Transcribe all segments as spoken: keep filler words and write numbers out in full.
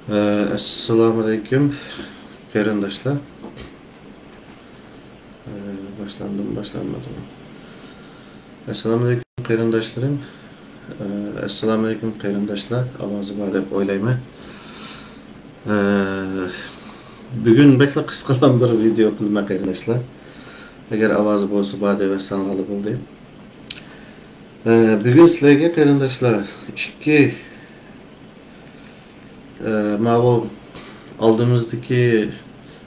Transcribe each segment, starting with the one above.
ئە، ئەسسالامۇئەلەيكۇم، قېرىنداشلار. ئە، باشلاندىمۇ، باشلانمىدىمۇ؟ ئەسسالامۇئەلەيكۇم، قېرىنداشلىرىم. ئە، ئەسسالامۇئەلەيكۇم، قېرىنداشلار. ئاۋازى بار دەپ ئويلايمەن. ئە، بۈگۈن بەكلا قىسقىلام بىر ۋىدېئو قىلىمەن، قېرىنداشلار. ئەگەر ئاۋازى بولسا، بار دەۋەتسەڭلارلا بولدى. ئە، بۈگۈن سىلەرگە، قېرىنداشلار، ئىككى ئە، ماۋۇ ئالدىمىزدىكى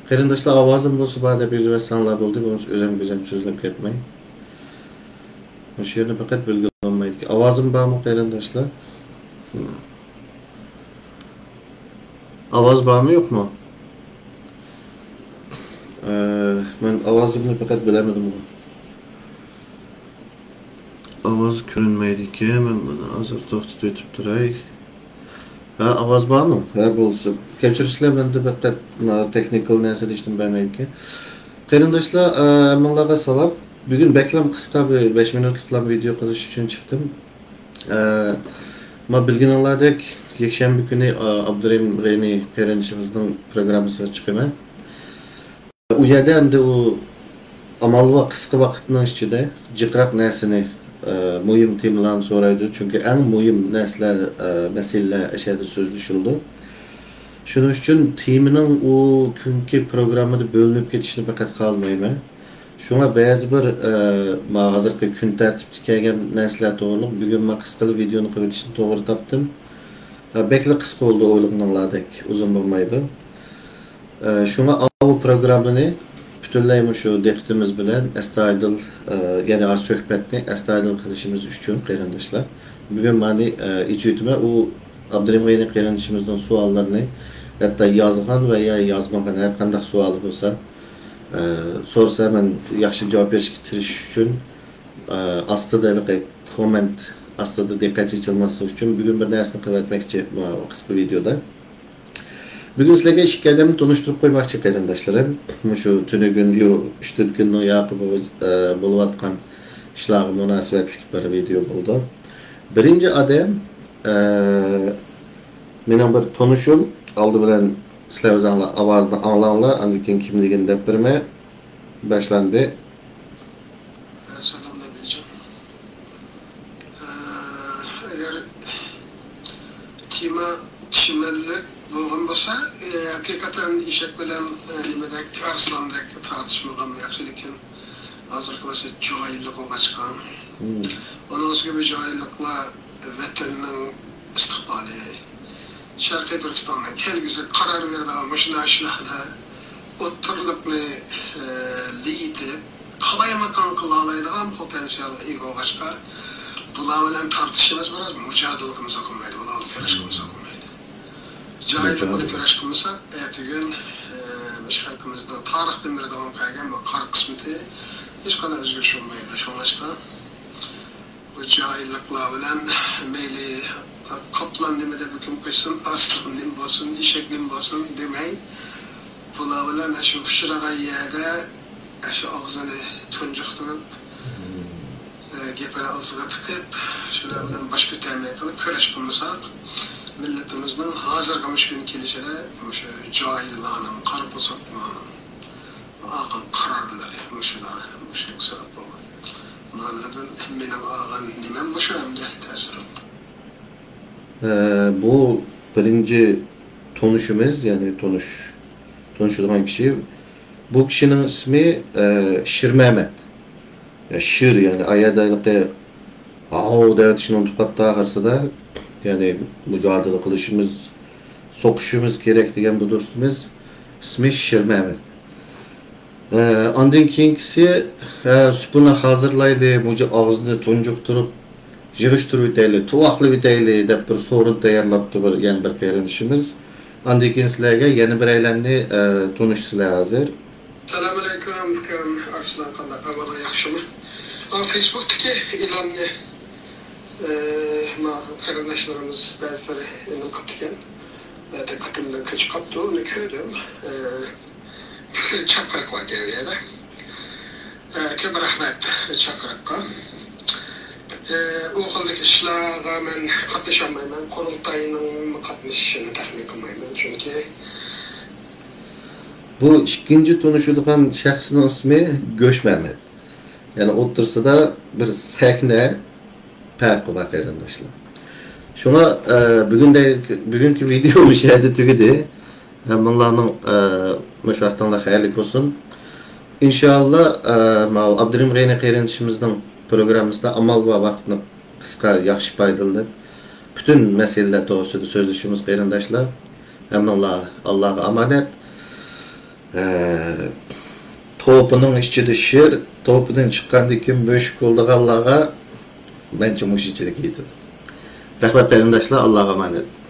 قېرىنداشلار، ئاۋازىم بولسا بار دەپ يېزىۋەتسەڭلار بولدى، بولمىسا ئۆزۈم-ئۆزۈم سۆزلەپ كەتمەي. مۇشۇ يەرنى پەقەت بىلگىلى بولمايدىكەن. ئاۋازىم بارمۇ، قېرىنداشلار؟ ھىم. ئاۋاز بارمۇ، يوقمۇ؟ ئە، مەن ئاۋازىمنى پەقەت بىلەلمىدىمغۇ. ئاۋاز كۆرۈنمەيدىكەن، مەن بۇنى ھازىر توختىتىۋېتىپ تۇراي. ھە، ئاۋاز بارمۇ؟ ھە، بولسا. كەچۈرۈشلەر، مەندە پەقەت مانا تېخنىكال نەرسە دېيىشتىن بەرمەيدىكەن. قېرىنداشلار، ئە، ھەممىڭلارغا سالام. بۈگۈن بەكلەم قىسقا بىر بەش مىنۇتلۇقلا ۋىدېئو قىلىش ئۈچۈن چىقتىم. ئە، ما بىلگىنىڭلاردەك، يەكشەنبە كۈنى، ئا، ئابدۇرېھىم غېنى قېرىندىشىمىزنىڭ پروگراممىسىغا چىقىمەن. ئۇ يەردە ئەمدى ئۇ ئامال ۋە قىسقا ۋاقىتنىڭ ئىچىدە جىقراق نەرسىنى، ئە، مۇھىم تېمىلارنى سورايدۇ. چۈنكى ئەڭ مۇھىم نەرسىلەر، ئە، مەسىلىلەر ئەشەدە سۆزلىشىلىدۇ. شۇنىڭ ئۈچۈن تېمىنىڭ ئۇ كۈنكى پروگراممىدا بۆلۈنۈپ كېتىشىنى پەقەت خالىمايمەن. شۇڭا بەزى بىر، ئە، ما ھازىرقى كۈن تەرتىپتە كەلگەن نەرسىلەر توغرۇلۇق بۈگۈن ما قىسقىلا ۋىدېئونى قىلىۋېتىشنى توغرا تاپتىم. ئە، بەكلا قىسقا بولدى، ئويلىغىنىڭلاردەك ئۇزۇن بولمايدۇ. ئە، شۇڭا ئاۋۇ پروگراممىنى پۈتۈنلەي مۇشۇ دىققىتىمىز بىلەن ئەستايىدىل، ئە، يەنى ئا سۆھبەتنى ئەستايىدىل قىلىشىمىز ئۈچۈن، قېرىنداشلار، بۈگۈن مانى، ئە، ئېچىۋېتىمەن. ئۇ ئابدۇرېھىم غېنى قېرىندىشىمىزنىڭ سوئاللىرىنى، ھەتتا يازغان ۋە يا يازمىغان ھەر قانداق سوئالى بولسا، ئە، سورىسا، مەن ياخشى جاۋاب بېرىشكە تىرىشىش ئۈچۈن، ئە، ئاستىدا ھېلىقى كوممېنت ئاستىدا دىققەت چېچىلماسلىقى ئۈچۈن بۈگۈن بىر نەرسىنى قىلىۋەتمەكچى، ماۋۇ قىسقا ۋىدېودا. بۈگۈن سىلەرگە ئىككى ئادەمنى تونۇشتۇرۇپ قويماقچى، قېرىنداشلىرىم. مۇشۇ تۈنۈگۈن، يو، ئۈچتىن كۈننىڭ ياقى بو-، ئە، بولۇۋاتقان ئىشلارغا مۇناسىۋەتلىك بىر ۋىدېو بولىدۇ. بىرىنچى ئادەم، ئە، مېنىڭ بىر تونۇشۇم. ئالدى بىلەن سىلەر ئۆزۈڭلار ئاۋازىنى ئاڭلاڭلار، ئاندىن كېيىن كىملىكىنى دەپ بېرىمەن. باشلاندى. ئەسسالام، نەبىجان. ئە، ئەگەر تېما چىمەنلىك بولغان بولسا، ئە، ھەقىقەتەن ئېشەك بىلەن، ئە، نېمىدەك، ئارسلاندەك تارتىشمىغان ياخشى، لېكىن ھازىرقى ۋەزىيەت جاھىللىق بولغاچقا، مم. ئۇنىڭ ئۈستىگە بۇ جاھىللىقلار ۋەتەننىڭ ئىستىقبالى، شەرقىي تۈركىستاننىڭ كەلگۈسىگە قارار بېرىدىغان مۇشۇنداق ئىشلاردا ئوتتۇرىلىقنى، ئە، لىيىتىپ، قالايمىقان قىلالايدىغان پوتېنسىيالغا ئىگە بولغاچقا، بۇلار بىلەن تارتىشىمىز بىراز مۇجادىلە قىلمىساق بولمايدۇ، بۇلار بىلەن كۈرەش قىلمىساق بولمايدۇ. جاھىللىق بىلەن كۈرەش قىلمىساق، ئەتىگۈن، ئە، مۇشۇ خەلقىمىزنىڭ تارىختىن بېرى داۋام قىلغان بۇ قارا قىسمىتى ھېچقانداق ئۆزگىرىش بولمايدۇ. شۇڭلاشقا، بۇ جاھىللىقلار بىلەن مەيلى قاپلان نېمە دەپ ھۆكۈم قىلسۇن، ئارسلان نېمە بولسۇن، ئېشەك نېمە بولسۇن دېمەي، بۇلار بىلەن ئاشۇ ئۇچرىغان يەردە ئاشۇ ئاغزىنى تۇنجۇقتۇرۇپ، ئە، گېپىنى ئاغزىغا تىقىپ، شۇلار بىلەن باش كۆتەرمەي قىلىپ كۈرەش قىلمىساق، مىللىتىمىزنىڭ ھازىرقى مۇشۇ كۈنى كېلىشىدە مۇشۇ جاھىللارنىڭ، قارا پۇساقلارنىڭ ئاقىل قارارلىرى مۇشۇلار، مۇشۇنىڭ سەۋەب بولغان. مۇنۇلىرىدىن مېنىڭ ئالغان نېمەم مۇشۇ ئەمدى تەسىرىم. ئە، بۇ بىرىنچى تونۇشىمىز، يەنى تونۇش، تونۇشىدىغان كىشى. بۇ كىشىنىڭ ئىسمى، ئە، شىرمەمەت. يا، شىر، يەنى ئايەدە ھېلىقى ھاۋ دەۋېتىشنى ئۇنتۇپ قاپتۇ ئاخىرسىدا. يەنى مۇجادىلە قىلىشىمىز، سوقۇشىمىز كېرەك دېگەن بۇ دوستىمىز ئىسمى شىرمەمەت. ئە، ئاندىن كېيىنكىسى، ئە، سۇپىنى ھازىرلايلى، مۇجۇ ئاغزىنى تۇنجۇقتۇرۇپ، يىغىشتۇرۇۋېتەيلى، تۇۋاقلىۋېتەيلى دەپ بىر سورۇن تەييارلاپتۇ بىر، يەنە بىر قېرىندىشىمىز. ئاندىن كېيىن سىلەرگە يەنە بىرەيلەننى، ئە، تونۇشتۇرىسىلەر ھازىر. سالام ئەلەيكۇم، ئۇكام ئارسلان، قانداق ئەھۋالىڭ، ياخشىمۇ؟ ئا، فېيسبۇكتىكى ئېلاننى، ئە، ما قېرىنداشلىرىمىز بەزىلىرى ئېلان قىپتىكەن. دىققىتىمدىن كۆچۈپ قاپتۇ، ئۇنى كۆردۈم. ئە، چاقىرىق باركەن ئۇ يەردە. ئە، كۆپ رەھمەت چاقىرىققا. ئە، ئۇ خىلدىكى ئىشلارغا مەن قاتنىشالمايمەن. قۇرۇلتاينىڭ قاتنىشىشىنى تەخمىن قىلمايمەن، چۈنكى بۇ ئىككىنچى تونۇشىدىغان شەخسنىڭ ئىسمى گۆشمەمەت. يەنى ئوتتۇرىسىدا بىر سەھنە پەرقى بار، قېرىنداشلار. شۇڭا ئە، بۈگۈندە، بۈگۈنكى ۋىدېو مۇشۇ يەردە تۈگىدى. ھەممىڭلارنىڭ ئە، مۇشۇ ۋاقتىڭلار خەيرلىك بولسۇن. ئىنشائاللا ئە، ماۋۇ ئابدۇرېھىم غېنى قېرىندىشىمىزنىڭ پروگراممىسىدا ئامال بار ۋاقىتنى قىسقا، ياخشى پايدىلىنىپ، پۈتۈن مەسىلىلەر توغرىسىدا سۆزلىشىمىز، قېرىنداشلار. ھەممىڭلار ئاللاغا ئامانەت. ئە، توپىنىڭ ئىچىدە شىر، توپىدىن چىققاندىن كېيىن مۈشۈك بولىدىغانلارغا مەنچە مۇشۇ ئىچىدە كېتىدۇ. رەھمەت، قېرىنداشلار، ئاللاغا ئامانەت.